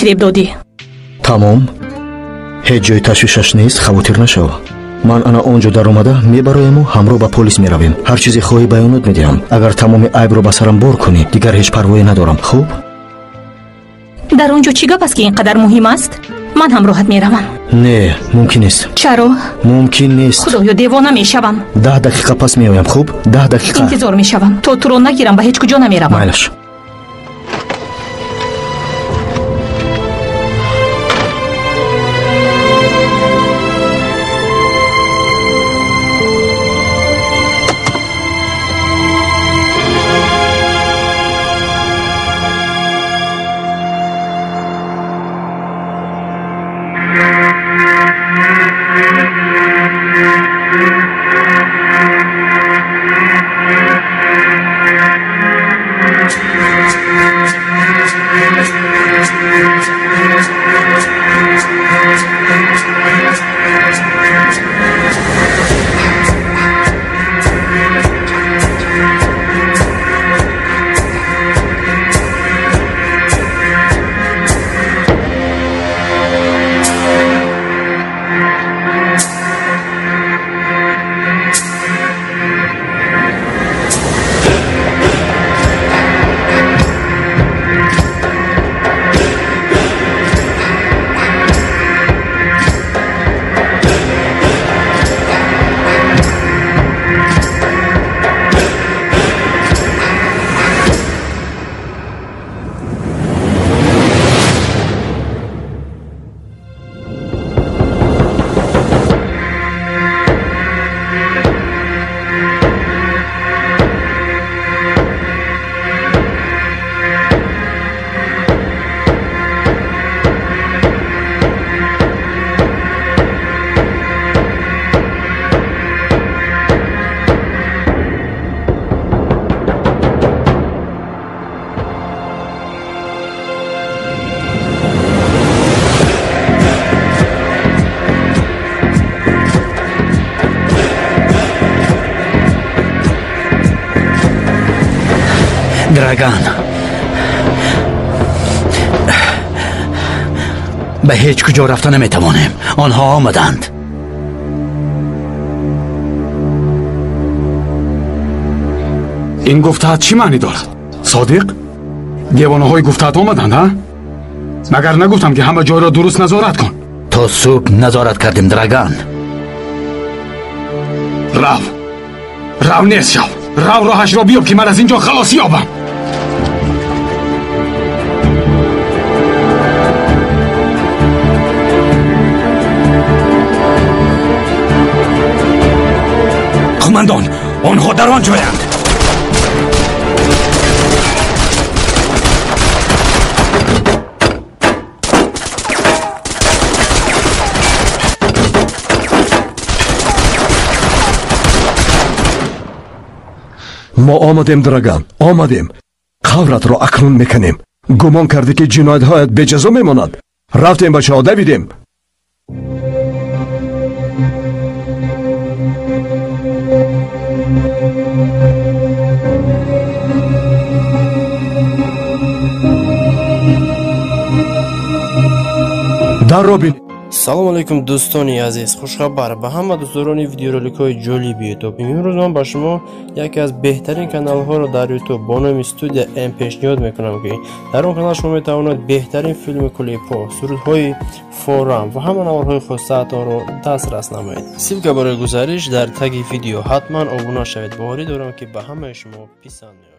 Фиреб додӣ. Тамом, ҳеҷ ҷои ташвишаш нест, хавотир нашав. Ман ана он ҷо даромада мебарояму ҳамроҳ ба полис меравем. Ҳар чизе хоҳӣ баёнот медиҳам. Агар тамоми айбро ба сарам бор кунӣ, дигар ҳеҷ парвое надорам. Хуб? Дар он ҷо чӣ гап аст, ки ин қадар муҳим аст? Ман ҳамроҳат меравам. Не, мумкин нест. Чаро? Мумкин нест. Худоё, девона мешавам. 10 дақиқа пас меоям, хуб? 10 дақиқа. Интизор мешавам. То туро нагирам, ба ҳеҷ куҷо намеравам. Майлаш. Драган, ба ҳеҷ куҷо рафта наметавонем. Онҳо омаданд. Ин гуфтаат чӣ маънӣ дорад? Содиқ, девонаҳои гуфтаат омаданд, ҳа? Магар нагуфтам, ки ҳама ҷойро дуруст назорат кун? То субҳ назорат кардем, Драган. Рав, рав, нест шав. Рав, роҳашро биёб, ки ман аз ин ҷо халос ёбам. Қумандон, онҳо дар он ҷоянд. Мо омадем, Драган, омадем. Қавратро акнун мекунем. Гумон кардӣ, ки ҷиноятҳоят беҷазо мемонад? Рафтем, бачаҳо, давидем. Дарро бин. Салом алейкум, дӯстони азиз. Хушхабар ба ҳама дӯстдорони видеороликҳои ҷолиби Ютуб. Имрӯз ман ба шумо яке аз беҳтарин каналҳоро дар Ютуб бо номи Студия М пешниҳод мекунам, ки дар он канал шумо метавонед беҳтарин филми клипҳо, сурудҳои форам ва ҳама наворҳои хостаатонро дастрас намоед. Ссилка барои гузариш дар таги видео. Ҳатман обуна шавед. Боварӣ дорам, ки ба ҳамаи шумо писанд меояд.